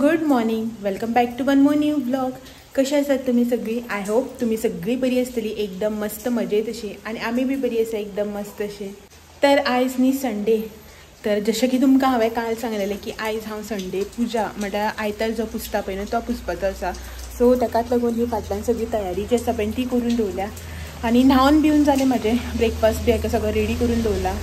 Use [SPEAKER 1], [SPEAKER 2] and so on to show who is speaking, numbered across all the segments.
[SPEAKER 1] Good morning, welcome back to one more new blog. कशें आसात तुमी सगळीं? I hope तुमी सगळीं बरी आसतली, एकदम मस्त मजेत अशी, आनी आमी बी बरी आसा एकदम मस्त अशी. तर आयज न्ही संडे, तर जशें की तुमकां हांवें काल सांगलेलें की आयज हांव संडे पुजा म्हळ्यार आयतार जो पुजता पळय न्हू तो पुजपाचो आसा. सो ताकाच लागून ही फाटल्यान सगळी तयारी जी आसा पळय ती करून दवरल्या आनी न्हावन बिवन जालें म्हाजें, ब्रेकफास्ट बी हाका सगळो रेडी करून दवरला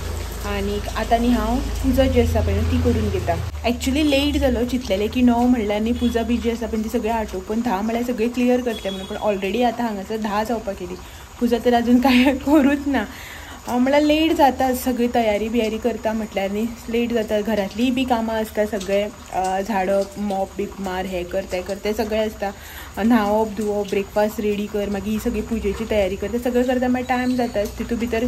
[SPEAKER 1] आनी आतां न्ही हांव पुजा जी आसा पळय न्हू ती करून घेता. एक्चुली लेट जालो, चिंतलेलें की 9 म्हणल्यार न्ही पुजा बी जी आसा पळय ती सगळी आटोपून 10 म्हळ्यार सगळी क्लियर करतलें म्हणून, पण ऑलरेडी आतां हांगासर 10 जावपाक येयली, पुजा तर अजून कांय करूच ना. म्हळ्यार लेट जाता, सगळी तयारी बियारी करता म्हटल्यार न्ही लेट जाता, घरांतलीय बी कामां आसता, सगळें झाडप मॉप बीप मार हें कर तें कर तें सगळें आसता, न्हांवप धुवप ब्रेकफास्ट रेडी कर, मागीर ही सगळी पुजेची तयारी कर, तें सगळें करता मागीर टायम जाता. तितू भितर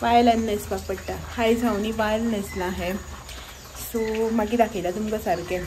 [SPEAKER 1] वायल आनी न्हेसपाक पडटा. आयज हांव न्ही वायल न्हेसलां हें, सो मागीर दाखयता तुमकां सारकें.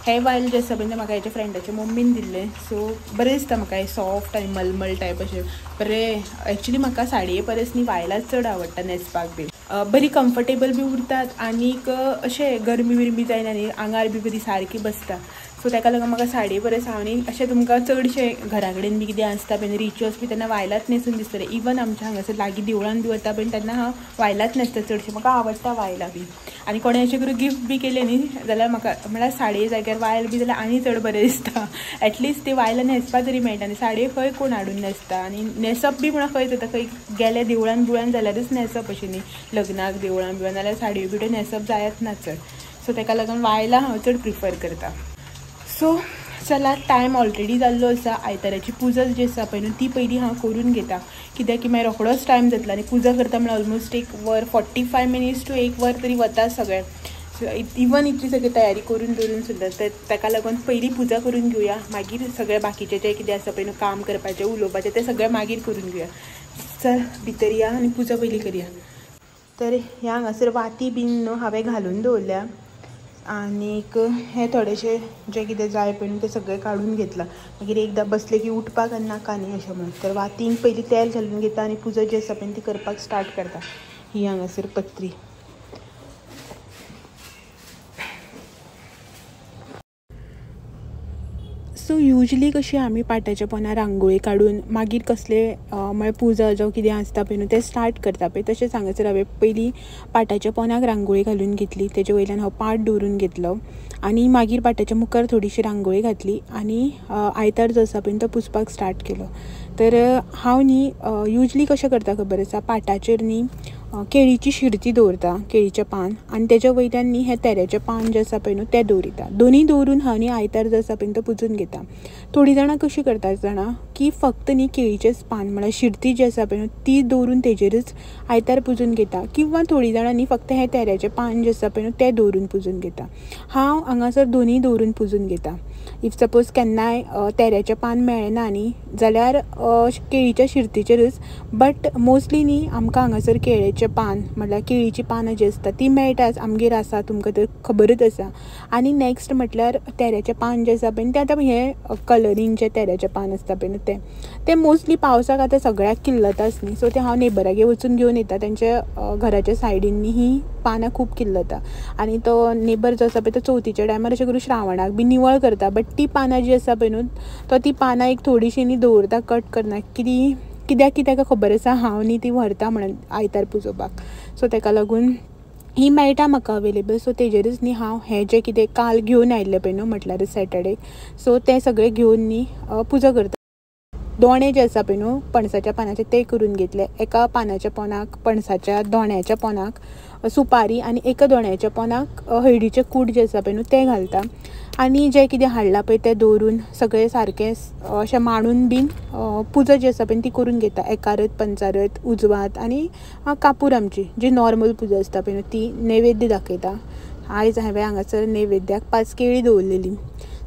[SPEAKER 1] हें वायल जें आसा पळय तें म्हाका हेच्या फ्रेंडाच्या मम्मीन दिल्लें, सो बरें दिसता म्हाका, हें सॉफ्ट आनी मलमल टायप अशें बरें. एक्चुली म्हाका साडये परस न्ही वायलांच चड आवडटा न्हेसपाक बी, बरी कम्फर्टेबल बी उरतात आनीक अशें गरमी बिरमी जायना न्ही, आंगार बी बरी सारकी बसता. सो ताका लागून म्हाका साडये परस हांव न्ही अशें तुमकां चडशें घरा कडेन बी कितें आसता पळय रिच्युअल्स बी तेन्ना वायलांच न्हेसून दिसतलें. इवन आमच्या हांगासर लागीं देवळान बी वता पळय तेन्ना हांव वायलांच न्हेसता चडशें, म्हाका आवडटा वायलां बी. आनी कोणें अशें करून गिफ्ट बी केलें न्ही जाल्यार म्हाका म्हळ्यार साडये जाग्यार वायल बी जाल्यार आनी चड बरें दिसता. एटलिस्ट ती वायलां न्हेसपा तरी मेळटा न्ही, साडये खंय कोण हाडून न्हेसता आनी न्हेसप बी म्हणून खंय जाता, खंय गेले देवळान बिवळान जाल्यारच न्हेसप अशें न्ही, लग्नाक देवळान बिवळान जाल्यार साडयो बिड्यो न्हेसप जायत ना चड. सो ताका लागून वायलां हांव चड प्रिफर करता. सो चला, टायम ऑलरेडी जाल्लो आसा, आयताराची पुजा जी आसा पळय न्हू ती पयलीं हांव करून घेता, कित्याक की मागीर रोखडोच टायम जातलो आनी पुजा करता म्हळ्यार ऑलमोस्ट 1 वर 45 मिनिट्स टू 1 वर तरी वता सगळें. सो इवन इतली सगळी तयारी करून दवरून सुद्दां, तर ताका लागून पयलीं पुजा करून घेवया, मागीर सगळें बाकीचें जें कितें आसा पळय न्हू काम करपाचें उलोवपाचें तें सगळें मागीर करून घेवया. चल भितर या आनी पुजा पयलीं करया. तर ह्या हांगासर वाती बीन न्हू हांवें घालून दवरल्या आनीक हें थोडेशें जें कितें जाय पळय न्हू तें सगळें काडून घेतलां, मागीर एकदां बसलें की उठपाक आनी नाका न्ही अशें म्हणून. तर वातींक पयलीं तेल घालून घेता आनी पुजा जी आसा पळय ती करपाक स्टार्ट करता. ही हांगासर पत्री. सो युजली कशी आमी पाटाच्या पोंदा रांगोळी काडून मागीर कसले म्हळ्यार पुजा जावं कितें आसता पळय न्हू तें स्टार्ट करता पळय, तशेंच हांगासर हांवें पयलीं पाटाच्या पोंदाक रांगोळी घालून घेतली, तेजे वयल्यान हांव पाट दवरून घेतलो आनी मागीर पाटाच्या मुखार थोडीशी रांगोळी घातली आनी आयतार जो आसा पळय तो पुजपाक स्टार्ट केलो. तर हांव न्ही युजली कशें करता खबर आसा, पाटाचेर न्ही केळीची शिरती दवरता, केळीचें पान, आनी तेज्या वयल्यान न्ही हें तेऱ्याचें पान जें आसा पळय न्हू तें दवरिता. दोनूय दवरून हांव न्ही आयतार जो आसा पळय तो पुजून घेता. थोडीं जाणां कशीं करता जाणा की फक्त न्ही केळीचेंच पान म्हळ्यार शिरती जी आसा पळय न्हू ती दवरून तेजेरच आयतार पुजून घेता, किंवां थोडीं जाणां न्ही फक्त हें तेऱ्याचें पान जें आसा पळय न्हू तें दवरून पुजून घेता. हांव हांगासर दोनूय दवरून पुजून घेता. If suppose केन्नाय तेऱ्याचें पान मेळ्ळें ना न्ही जाल्यार केळीच्या शिरतीचेरच, बट मोस्टली न्ही आमकां हांगासर केळ्याचें पान म्हळ्यार केळीचीं पानां जीं आसता तीं मेळटाच, आमगेर आसा, तुमकां तर खबरच आसा. आनी नेक्स्ट म्हटल्यार तेऱ्याचें पान जें आसा पळय तें आतां हें कलरींग जें तेऱ्याचें पान आसता पळय न्हू तें तें मोस्टली पावसाक आतां सगळ्याक किल्लताच न्ही, सो तें हांव नेबरागेर वचून घेवन येता, तेंच्या घराच्या सायडीन न्ही ही पानां खूब किल्लता. आनी तो नेबर जो आसा पळय तो चवथीच्या टायमार अशें करून श्रावणाक बी निवळ करता, बट ती पानां जीं आसा पळय न्हू तो ती पानां एक थोडीशीं न्ही दवरता, कट करना, कित्याक की ताका खबर आसा हांव न्ही ती व्हरता म्हणून आयतार पुजोवपाक. सो ताका लागून ही मेळटा म्हाका अवेलेबल, सो तेजेरच न्ही हांव हें जें कितें काल घेवन आयिल्लें पळय न्हू म्हटल्यारच सॅटर्डे, सो तें सगळें घेवन न्ही पुजा करता. दोणे जे आसा पळय न्हू पणसाच्या पानाचे ते करून घेतले, एका पानाच्या पोंदाक पणसाच्या दोण्याच्या पोंदाक सुपारी आनी एका दोण्याच्या पोंदाक हळदीचें कूट जें आसा पळय न्हू तें घालता आनी जें कितें हाडलां पळय तें दवरून सगळें सारकें अशें मांडून बीन पुजा जी आसा पळय ती करून घेता. एकारत, पंचारत, उजवात आनी कापूर आमची जी नॉर्मल पुजा आसता पळय न्हू ती नैवेद्य दाखयता. आयज हांवें हांगासर नैवेद्याक 5 केळी दवरलेली.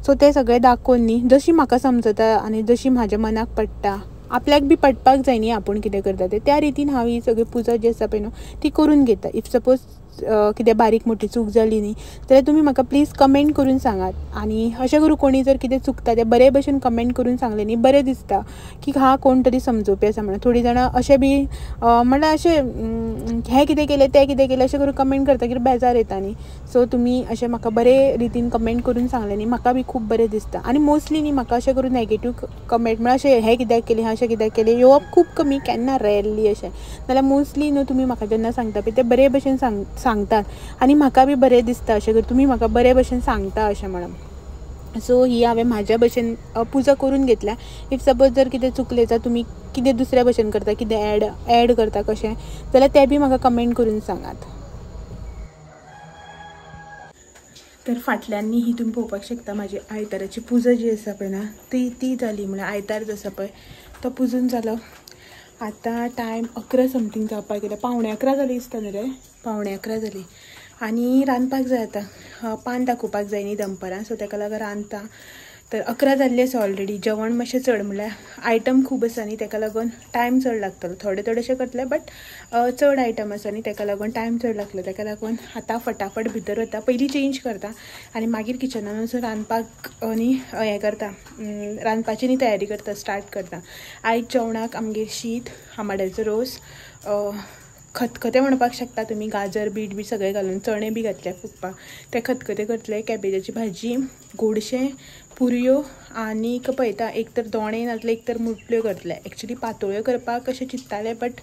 [SPEAKER 1] सो तें सगळें दाखोवन न्ही जशी म्हाका समजता आनी जशी म्हाज्या मनाक पडटा, आपल्याक बी पडपाक जाय न्ही आपूण कितें करता तें, त्या रितीन हांव ही सगळी पुजा जी आसा पळय न्हू ती करून घेता. If suppose कितें बारीक मोटी चूक जाली न्ही जाल्यार तुमी म्हाका प्लीज कमेंट करून सांगात. आनी अशें करून कोणी जर कितें चुकता तें बरे भशेन कमेंट करून सांगलें न्ही बरें दिसता की हा कोण तरी समजोवपी आसा म्हणून. थोडीं जाणां अशें बी म्हणल्यार अशें हें कितें केलें तें कितें केलें अशें करून कमेंट करतकीर बेजार येता न्ही. सो तुमी अशें म्हाका बरे रितीन कमेंट करून सांगलें न्ही म्हाका बी खूब बरें दिसता. आनी मोस्टली न्ही म्हाका अशें करून नेगेटीव कमेंट म्हळ्यार अशें हें कित्याक केलें अशें कित्याक केलें येवप खूब कमी, केन्ना रेरली अशें. नाल्यार मोस्टली न्हू तुमी म्हाका जेन्ना सांगता पळय तें बरे भशेन सांगतात आनी म्हाका बी बरें दिसता अशें करून तुमी म्हाका बरे भशेन सांगता अशें म्हणून. सो ही हांवें म्हाज्या भशेन पुजा करून घेतल्या. If suppose जर कितें चुकलें जाल्यार तुमी कितें दुसऱ्या भशेन करता, कितें एड करता कशें जाल्यार तें बी म्हाका कमेंट करून सांगात. तर फाटल्यान न्ही ही तुमी पळोवपाक शकता म्हाजी आयताराची पुजा जी आसा पळय ना ती जाली. म्हळ्यार आयतार जो आसा पळय तो पुजून जालो. आतां टायम 11 समथींग जावपाक गेलो, 10:45 जाली दिसता न्ही रे, 10:45 जाली. आनी रांदपाक जाय आतां, पान दाखोवपाक जाय न्ही दनपरां, सो ताका लागून रांदता. तर 11 जाल्ली आसा ऑलरेडी. जेवण मातशें चड म्हणल्यार आयटम खूब आसा न्ही ताका लागून टायम चड लागतलो. थोडे थोडेशें करतले बट चड आयटम आसा न्ही ताका लागून टायम चड लागतलो. ताका लागून आतां फटाफट भितर वता, पयलीं चेंज करता आनी मागीर किचनान वचून रांदपाक न्ही हें करता, रांदपाची न्ही तयारी करता, स्टार्ट करता. आयज जेवणाक आमगेर शीत, आमाड्याचो रोस, खतखतें म्हणपाक शकता तुमी, गाजर बीट बी सगळें घालून चणे बी घातले फुगपाक, ते खतखतें करतले, कॅबेजाची भाजी, गोडशें, पुरयो आनीक पळयता एक तर दोणे नाजाल्यार एक तर मुटल्यो करतले. एक्चुली पातोळ्यो करपाक अशें चिंत्तालें बट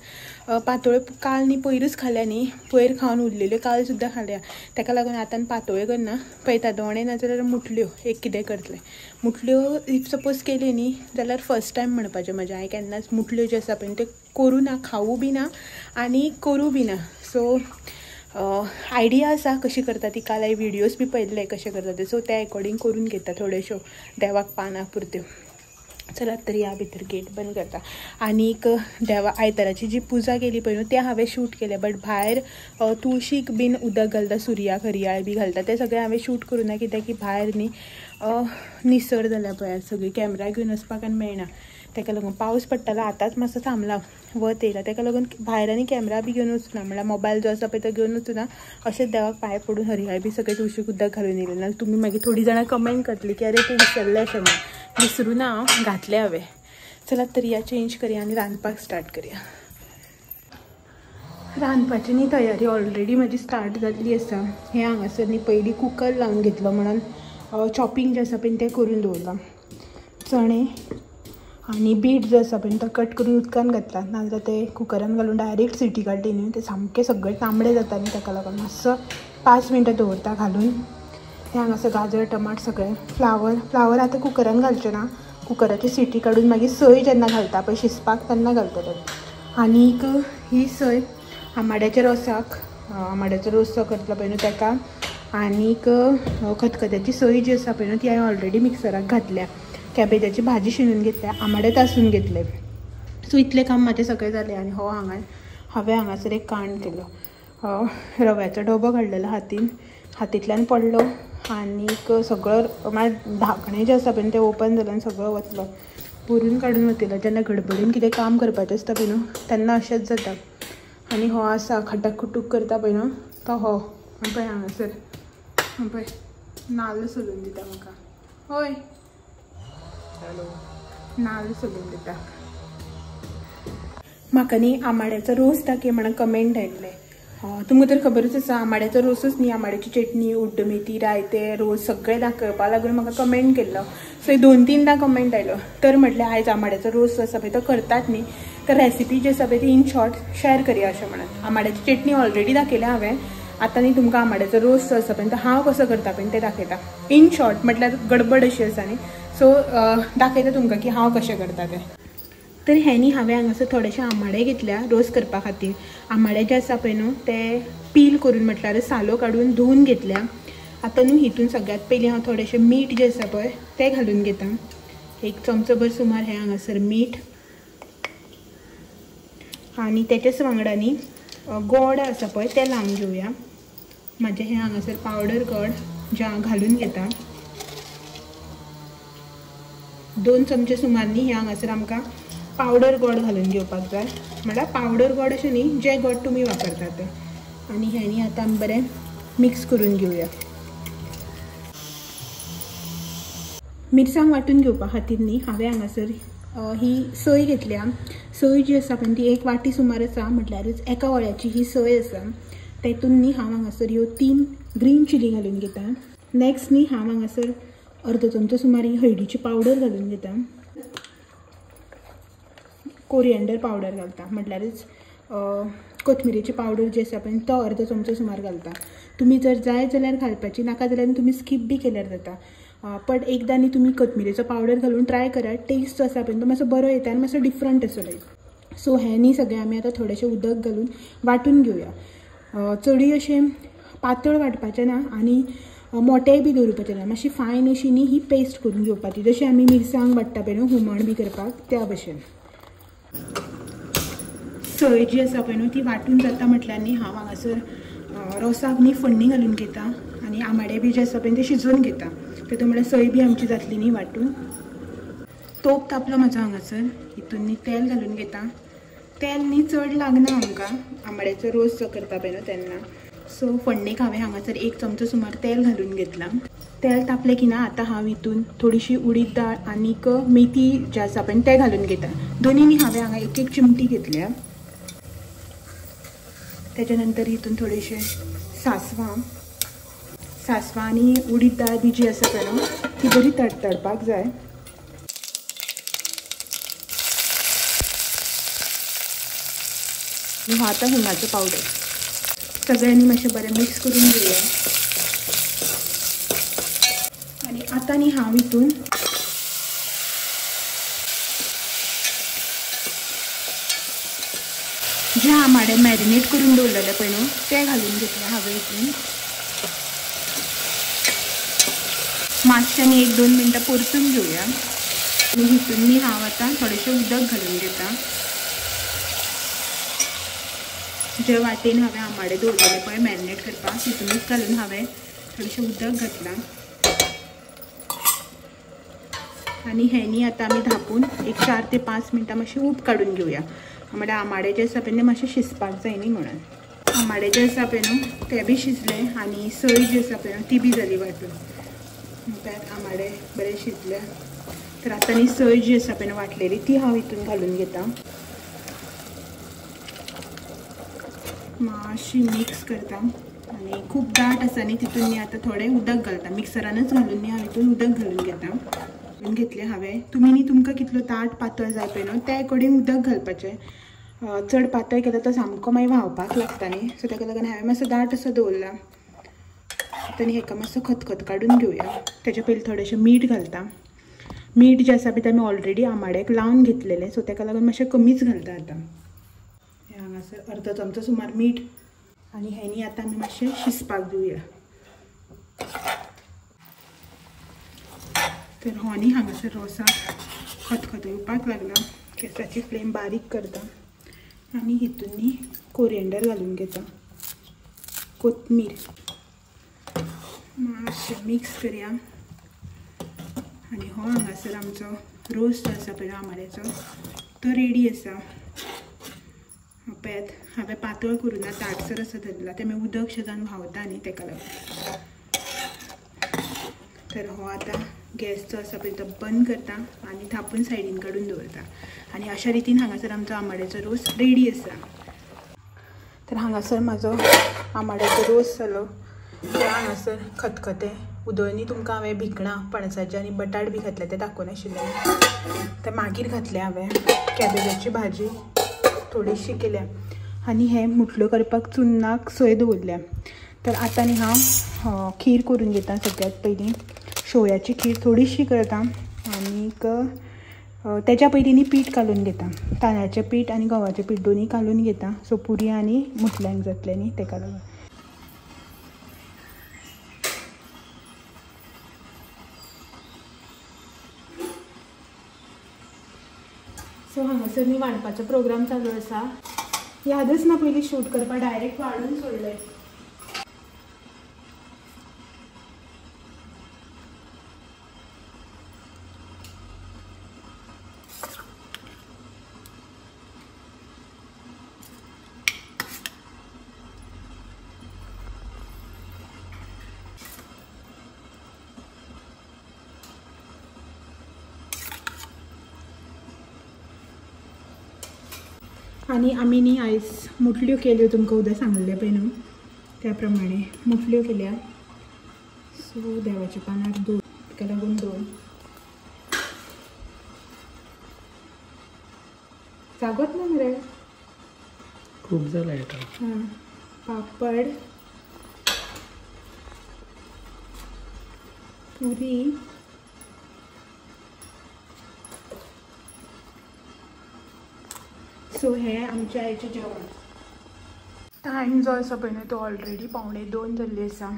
[SPEAKER 1] पातोळ्यो काल न्ही पयरूच खाल्या न्ही, पयर खावन उरलेल्यो काल सुद्दां खाल्या, ताका लागून आतां पातोळ्यो करना. पळयता दोणे नाजाल्यार मुटल्यो एक कितें करतले. मुटल्यो if suppose केल्यो न्ही जाल्यार फर्स्ट टायम म्हणपाचें म्हजें, हांवें केन्नाच मुटल्यो ज्यो आसा पळय त्यो करूं ना, खावूं बी ना आनी करूं बी ना. सो आयडिया आसा कशी करता ती, काल हांवें विडियोज बी पळयल्ले कशें करता ते, सो त्या एकॉर्डिंग करून घेता थोड्योश्यो देवाक पानां पुरत्यो. चलात तर ह्या भितर गेट बंद करता. आनीक देवा आयताराची जी पुजा केली पळय न्हू तें हांवें शूट केलें बट भायर तुळशीक बीन उदक घालता, सुर्याक हरयाळ बी घालता, तें सगळें हांवें शूट करूं ना कित्याक की भायर न्ही निसर जाल्या पळय सगळी, कॅमेरा घेवन वचपाक आनी मेळना. ताका लागून पावस पडटालो, आतांच मातसो थांबला, वत येयला, ताका लागून भायर आनी कॅमेरा बी घेवन वचूना, म्हणल्यार मोबायल जो आसा पळय तो घेवन वचूना. अशेंच देवाक पांय पडून हरयाळ बी सगळें तुळशीक उदक घालून येयलें. नाल्यार तुमी मागीर थोडीं जाणां कमेंट करतली की अरे तूं विसरलें अशें म्हणून. विसरूं ना हांव, घातलें हांवें. चलात तर या चेंज करया आनी रांदपाक स्टार्ट करया. रांदपाची न्ही तयारी ऑलरेडी म्हाजी स्टार्ट जाल्ली आसा. हें हांगासर न्ही पयलीं कुकर लावन घेतलो म्हणून चॉपिंग जें आसा पळय तें करून दवरलां. चणे आनी बीट जो आसा पळय तो कट करून उदकान घातला, नाजाल्यार ते कुकरान घालून डायरेक्ट सिटी काडली न्ही ते सामकें सगळें तांबडे जाता न्ही, ताका लागून मातसो 5 मिनटां दवरता घालून. हें हांगासर गाजर टमाट सगळें, फ्लावर आतां कुकरान घालचें ना, कुकराची सिटी काडून मागीर सय जेन्ना घालता पळय शिजपाक तेन्ना घालतले. आनीक ही सय आमाड्याच्या रोसाक, आमाड्याचो रोस जो करतलो पळय न्हू ताका, आनीक खतखत्याची सय जी आसा पळय न्हू ती हांवें ऑलरेडी मिक्सराक घातल्या. कॅबेजाची भाजी शिनून घेतल्या, आमाडे तासून घेतले. सो इतलें काम म्हाजें सगळें जालें. आनी हो हांगा हांवें हांगासर एक कांड केलो, रव्याचो डबो काडलेलो हातीन, हातींतल्यान पडलो आनीक सगळो म्हळ्यार धाकणें जें आसा पळय तें ओपन जालें आनी सगळो वतलो भरून काडून वतलो. जेन्ना गडबडीन कितें काम करपाचें आसता पळय न्हू तेन्ना अशेंच जाता. आनी हो आसा खटक खुटूक करता पळय न्हू तो हो पळय हांगासर पळय नाल्ल सोलून दिता म्हाका, हय नाल्ल सोलून दिता म्हाका. न्ही आमाड्याचो रोस दाखय म्हणून कमेंट आयिल्ले. तुमकां तर खबरूच आसा आमाड्याचो रोसूच न्ही, आमाड्याची चटणी, उड्डमेथी, रायते, रोस सगळें दाखोवपा लागून म्हाका कमेंट केल्लो. सो 2-3 कमेंट आयलो. तर म्हटलें आयज आमाड्याचो रोस आसा पळय तो करतात न्ही, तर रेसिपी जी आसा पळय ती इन शॉर्ट शेअर करया अशें म्हणून. आमाड्याची चटणी ऑलरेडी दाखयल्या हांवें, आतां न्ही तुमकां आमाड्याचो रोस जो आसा पळय तो हांव कसो करता पळय तें दाखयता इन शॉर्ट, म्हटल्यार गडबड अशी आसा न्ही, सो दाखयता तुमकां की हांव कशें करता तें. तर हें न्ही हांवें हांगासर थोडेशे आमाडे घेतल्या रोस करपा खातीर. आमाडे जे आसा पळय न्हू ते पील करून म्हटल्यार सालो काडून धुवन घेतल्या. आतां न्हू हितून सगळ्यांत पयलीं हांव थोडेशें मीठ जें आसा पळय तें घालून घेता. 1 चमचोभर सुमार हें हांगासर मीठ, आनी तेच्याच वांगडा न्ही गोड आसा पळय तें लावन घेवया. म्हाजें हें हांगासर पावडर गोड जें हांव घालून घेता. 2 चमचे सुमार न्ही हें हांगासर आमकां पावडर गोड घालून घेवपाक जाय. म्हळ्यार पावडर गोड अशें न्ही, जें गोड तुमी वापरतात तें. आनी हें न्ही आतां आमी बरें मिक्स करून घेवया. मिरसांग वांटून घेवपा खातीर न्ही हांवें हांगासर ही सोय घेतल्या. सोय जी आसा पळय ती एक वाटी सुमार आसा, म्हटल्यारच एका वळ्याची ही सोय आसा. तेतून न्ही हांव हांगासर ह्यो 3 ग्रीन चिली घालून घेता. नेक्स्ट न्ही हांव हांगासर अर्दो चमचो सुमार ही हळदीची पावडर घालून घेता. कोरिएंडर पावडर घालता, म्हटल्यारच कोथमिरेची पावडर जी आसा पळय तो अर्दो चमचो सुमार घालता. तुमी जर जाय जाल्यार घालपाची, नाका जाल्यार तुमी स्कीप बी केल्यार जाता. बट एकदां न्ही तुमी कोथमिरेचो पावडर घालून ट्राय करात, टेस्ट जो आसा पळय तो मातसो बरो येता आनी मातसो डिफरंट असो लायक. सो हें न्ही सगळें आमी आतां थोडेशें उदक घालून वांटून घेवया. चडूय अशें पातळ वांटपाचें ना आनी मोटेय बी दवरपाचें ना, मातशी फायन अशी न्ही ही पेस्ट करून घेवपाची, जशी आमी मिरसांग वांट्टा पळय न्हू हुमण बी करपाक त्या भशेन. सोय जी आसा पळय न्हू ती वांटून जाता म्हटल्यार न्ही हांव हांगासर रोसाक न्ही फोडणी घालून घेता आनी आमाडे बी जे आसा पळय ते शिजोवन घेता. तेतून म्हळ्यार सोय बी आमची जातली न्ही वांटून. तोप तापलो म्हजो हांगासर, हितून न्ही तेल घालून घेता. तेल न्ही चड लागना आमकां आंबाड्याचो रोस जो करता पळय न्हू तेन्ना. सो फोडणेक हांवें हांगासर 1 चमचो सुमार तेल घालून घेतलां. तेल तापलें की ना आतां हांव हितून थोडीशी उडीद दाळ आनीक मेथी जे आसा पळय ते घालून घेता. दोनी न्ही हांवें हांगा 1 1 चिमटी घेतल्या. तेच्या नंतर हितून थोडेशें सांसवां, सांसवां आनी उडीद दाळ बी जी आसा पळय न्हू ती बरी तडतडपाक जाय. आनी हो आतां हिंगाचो पावडर. सगळ्यांनी मातशें बरें मिक्स करून घेवया. आनी आतां न्ही हांव हितून जे आमाडे मॅरिनेट करून दवरलेले पळय न्हू ते घालून घेतले हांवें हितून. मातशें आनी 1-2 मिनटां परतून घेवया. आनी हितून न्ही हांव आतां थोडेशें उदक घालून घेता. जे वाटेन हांवें आमाडे दवरलेले पळय मॅरिनेट करपाक तितूनच घालून हांवें थोडेशें उदक घातलां. आनी हें न्ही आतां आमी धांपून एक 4 ते 5 मिनटां मातशें ऊब काडून घेवया. म्हळ्यार आमाडे जे आसा पळय मातशें शिजपाक जाय न्ही म्हणून. आमाडे जे आसा पळय न्हू ते बी शिजले आनी सोय जी आसा पळय ती बी जाली वांटून. त्यात आमाडे बरे शिजले. तर आतां न्ही सोय जी आसा पळय वांटलेली ती हांव हितून घालून घेता. मातशी मिक्स करता आनी खूब दाट आसा न्ही तितून न्ही आतां थोडें उदक घालता. मिक्सरानच घालून न्ही हांव हितून उदक घालून घेता. घालून घेतलें हांवें. तुमी न्ही तुमकां कितलो ताट पातळ जाय पळय न्हू त्या अकॉर्डिंग उदक घालपाचें. चड पातळ केल्यार तो सामको मागीर व्हांवपाक लागता न्ही, सो ताका लागून हांवें मातसो दाट असो दवरला. आतां न्ही हेका मातसो खतखत काडून घेवया. तेच्या पयलीं थोडेशें मीठ घालता. मीठ जें आसा पळय तें आमी ऑलरेडी आमाड्याक लावन घेतलेलें, सो ताका लागून मातशें कमीच घालता आतां. हें हांगासर अर्दो चमचो सुमार मीठ. आनी हें न्ही आतां आमी मातशें शिजपाक दिवया. तर हो न्ही हांगासर रोसाक खतखतो येवपाक लागला. गॅसाची फ्लेम बारीक करता आनी हितून न्ही कोरिएंडर घालून घेता, कोथमीर मातशें मिक्स करया. आनी हो हांगासर आमचो रोस जो आसा पळय आमाड्याचो तो रेडी आसा. पळयात हांवें पातळ करूं ना, दाटसर असो धरला, तें उदक शेजान व्हांवता न्ही तेका लागून. तर हो आतां गॅस जो आसा पळय तो बंद करता आनी धांपून सायडीन काडून दवरता. आनी अशा रितीन हांगासर आमचो आमाड्याचो रोस रेडी आसा. तर हांगासर म्हाजो आमाड्याचो रोस जालो. तर हांगासर खतखतें उदक न्ही तुमकां हांवें भिकणां पणसाचें आनी बटाट बी घातले ते दाखोवनाशिल्लें, ते मागीर घातले हांवें. कॅबेजाची भाजी थोडीशी केल्या आनी हें मुटल्यो करपाक चुन्नाक सोय दवरल्या. तर आतां न्ही हांव खीर करून घेता. सगळ्यांत पयलीं शेवयाची खीर थोडीशी करता आनीक तेच्या पयलीं न्ही पीठ कालोवन घेता. तांदळाचें पीठ आनी गंवाचें पीठ दोनूय कालोवन घेता. सो पुरी आनी मुटल्यांक जातलें न्ही तेका लागून. सो हांगासर न्ही वांटपाचो प्रोग्राम चालू आसा. यादच ना पयलीं शूट करपाक, डायरेक्ट वाडून सोडलें. आनी आमी न्ही आयज मुटल्यो केल्यो, तुमकां उद्या सांगलें पळय न्हू त्या प्रमाणे मुटल्यो केल्या. सो देवाच्या पानार दोन, ताका लागून दोन. जागोत ना मरे,
[SPEAKER 2] खूब जाला आयटम.
[SPEAKER 1] पापड, पुरी, सो हे आमच्या आयचें जेवण. टायम जो आसा पळय न्हू तो ऑलरेडी 1:45 जाल्ली आसा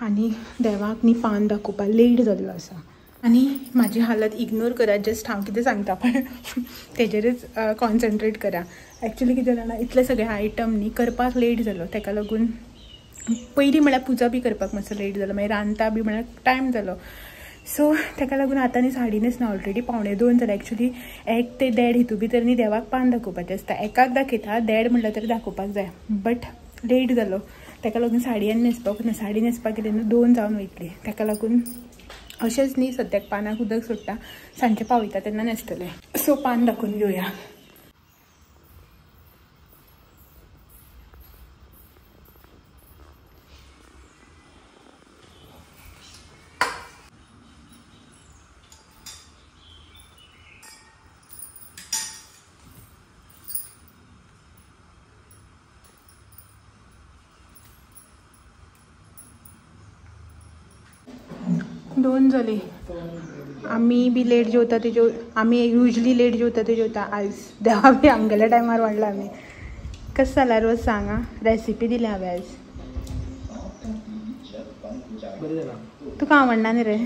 [SPEAKER 1] आनी देवाक न्ही पान दाखोवपाक लेट जाल्लो आसा. आनी म्हाजी हालत इग्नोर करा, जस्ट हांव कितें सांगता पण तेजेरच कॉन्सन्ट्रेट करा. एक्चुली कितें जाणा, इतले सगळे आयटम न्ही करपाक लेट जालो, ताका लागून पयलीं म्हळ्यार पुजा बी करपाक मातसो लेट जालो, मागीर रांदता बी म्हळ्यार टायम जालो. सो ताका लागून आतां न्ही साडी न्हेसना, ऑलरेडी 1:45 जालें. एक्चुली 1 ते 1.5 हितू भितर न्ही देवाक पान दाखोवपाचें आसता. एकाक दाखयता, 1.5 म्हणल्यार तरी दाखोवपाक जाय, बट लेट जालो ताका लागून साडी आनी न्हेसपाक ना. साडी न्हेसपाक गेली न्हू 2 जावन वयतली, ताका लागून अशेंच न्ही सद्याक पानाक उदक सोडटा, सांजचें पावयता तेन्ना न्हेसतलें. सो पान दाखोवन घेवया. दोन जाली. आमी बी लेट जेवता ते जेव, आमी युजली लेट जेवता ते जेवता. आयज देवा बी आमगेल्या टायमार वाडला आमी. कशें जालां रोज सांग आं, रेसिपी दिल्या हांवें आयज. तुका आवडना न्ही रे?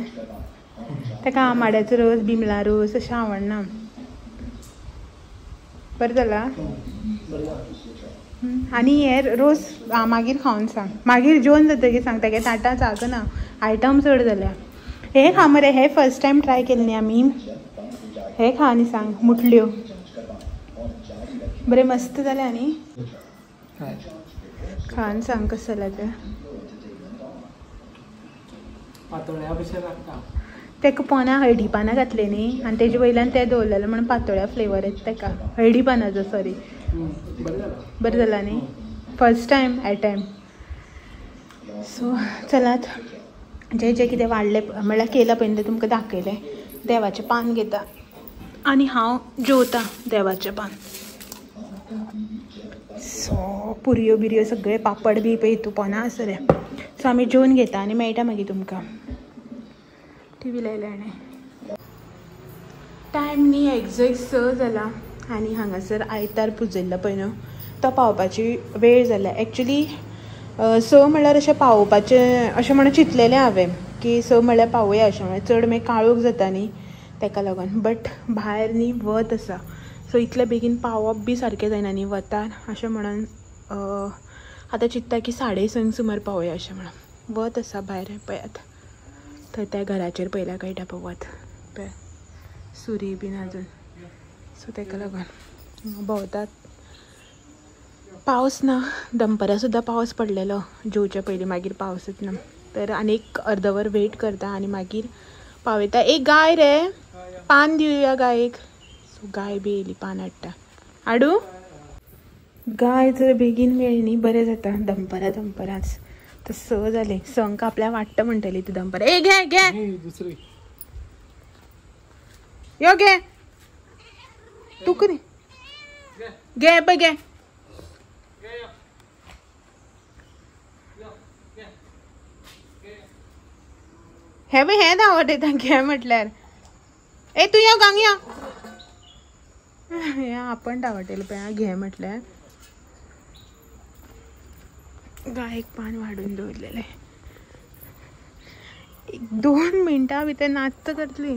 [SPEAKER 1] ताका आमाड्याचो रोस, बिमला रोस अशें आवडना. बरें जाला. आनी हे रोस मागीर खावन सांग, मागीर जेवन जातकीर सांग. तेगे ताटां जागो ना, आयटम चड जाल्या. हे खा मरे, हे फर्स्ट टायम ट्राय केले न्ही आमी. हे खा आनी सांग. मुटल्यो बरें मस्त जालें. आनी खावन सांग कशें जालां तें. ताका पोना हळदी पानां घातले न्ही आनी तेजे वयल्यान तें दवरलेलें म्हणून पातोळ्या फ्लेवर येता ताका, हळदी पानाचो. सॉरी, बरें जालां न्ही, फर्स्ट टायम आयटम. सो चलात, जे जे कितें वाडलें म्हळ्यार केलां पळय तें तुमकां दाखयलें. देवाचें पान घेता आनी हांव जेवता देवाचें पान. सो पुरयो बिरयो सगळे पापड बी पळय हितू पोना आसा रे. सो आमी जेवन घेता आनी मेळटा मागीर तुमकां. टी व्ही लायल्या आनी टायम न्ही एग्जॅक्ट 6 जाला आनी हांगासर आयतार पुजयल्लो पळय न्हू तो पावपाची वेळ जाल्या. एक्चुली 6 म्हळ्यार अशें पावोवपाचें अशें म्हणून चिंतलेलें हांवें की 6 म्हळ्यार पावोया अशें, म्हळ्यार चड मागीर काळोख जाता न्ही ताका लागून. बट भायर न्ही वत आसा, सो इतले बेगीन पावप बी सारकें जायना न्ही वतान, अशें म्हणून आतां चिंत्ता की 6:30 सुमार पावोया अशें म्हणून. वत आसा भायर पळयात, थंय त्या घराचेर पयल्यार कळटा पळय वत, पळय सुरी बीन आजून. सो ताका लागून भोंवतात. पावस ना, दनपरां सुद्दां पावस पडलेलो जेवच्या पयलीं, मागीर पावसच ना. तर आनी एक अर्दवर वेट करता आनी मागीर पावयता. एक गाय रे, पान दिवया गायेक. सो गाय बी येयली पान हाडटा. हाडूं गाय जर बेगीन मेळ्ळी न्ही बरें जाता. दनपरां दनपरांच तर 6 जालें, 6 आपल्याक वाडटा म्हणटली ती दनपरां. ए घे घे
[SPEAKER 2] दुसरी
[SPEAKER 1] यो घे, तुका न्ही घे पळय घे. हे बी हें धांवत येता घे म्हटल्यार. ए तूं यो गांग यो, हें आपण धांवटेलें पळय घे म्हटल्यार. गायक पान वाडून दवरलेलें. 1-2 मिनटां भितर नाच्च करतली.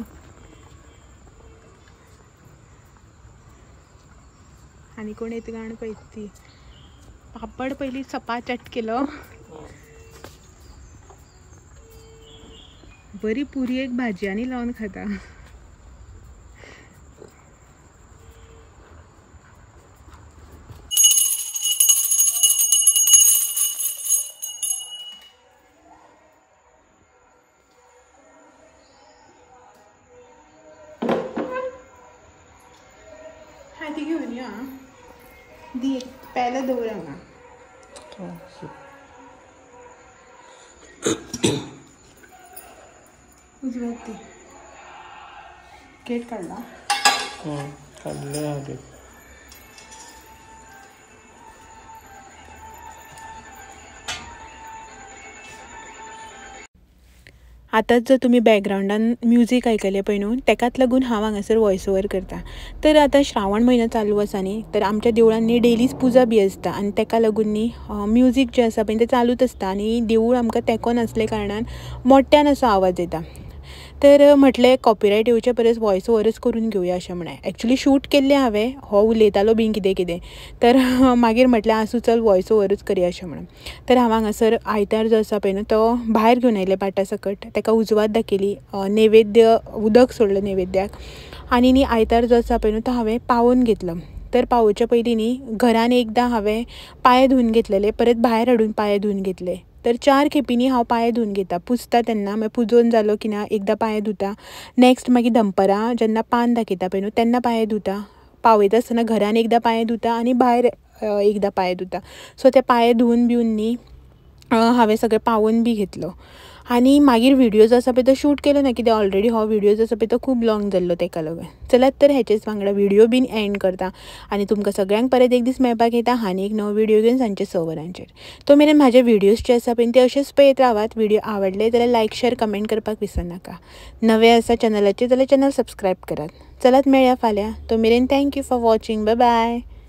[SPEAKER 1] आनी कोण येता गाण पळयता ती. पापड पयलीं सपाचट केलो. बरी पुरी एक भाजी आनी लावन खाता. ती घेवन या. दी एक पेलो दवर हांगा. उजवात दी गेट काडला.
[SPEAKER 2] काडले आगे.
[SPEAKER 1] आतांच जर तुमी बॅकग्रावंडान म्युजीक आयकलें पळय न्हू तेकाच लागून हांव हांगासर वॉयस ओवर करता. तर आतां श्रावण म्हयनो चालू आसा न्ही, तर आमच्या देवळान न्ही डेलीच पुजा बी आसता आनी तेका लागून न्ही म्युजीक जें आसा पळय तें चालूच आसता आनी देवूळ आमकां तेंकोन आसले कारणान मोठ्यान असो आवाज येता. तर म्हटलें कॉपिरायट येवचे परस वॉयस ओवरच करून घेवया अशें म्हणलें. एक्चुली शूट केल्लें हांवें, हो उलयतालो बीन कितें कितें, तर मागीर म्हटलें आसूं चल वॉयस ओवरूच करया अशें म्हणून. तर हांव हांगासर आयतार जो आसा पळय न्हू तो भायर घेवन आयलें पाटा सकट, तेका उजवात दाखयली, नैवेद्य उदक सोडलें नैवेद्याक आनी न्ही आयतार जो आसा पळय न्हू तो हांवें पावोवन घेतलो. तर पावोवचे पयलीं न्ही घरान एकदां हांवें पांय धुवन घेतलेले, परत भायर हाडून पांय धुवन घेतले. तर 4 खेपींनी हांव पांय धुवन घेता. पुजता तेन्ना मागीर पुजोवन जालो की ना एकदां पांय धुता, नेक्स्ट मागीर दनपरां जेन्ना पान दाखयता पळय न्हू तेन्ना पांय धुता, पावयता आसतना घरान एकदां पांय धुता आनी भायर एकदां पांय धुता. सो ते पांय धुवन बिवन न्ही हांवें सगळें पावोवन बी घेतलो. आनी मागीर व्हिडियो जो आसा पळय तो शूट केलो ना, कित्याक ऑलरेडी हो व्हिडियो जो आसा पळय तो खूब लॉंग जाल्लो तेका लागून. चलात तर हेचेच वांगडा व्हिडियो बीन एंड करता आनी तुमकां सगळ्यांक परत एक दीस मेळपाक येता आनी एक नवो व्हिडियो घेवन सांजचे 6 वरांचेर. तो मेरेन म्हाजे व्हिडियोज जे आसा पळय ते अशेच पळयत रावात. व्हिडियो आवडले जाल्यार लायक शेर कमेंट करपाक विसरनाका. नवे आसा चॅनलाचेर जाल्यार चॅनल सबस्क्रायब करात. चलात मेळया फाल्यां, तो मेरेन thank you for watching, bye bye.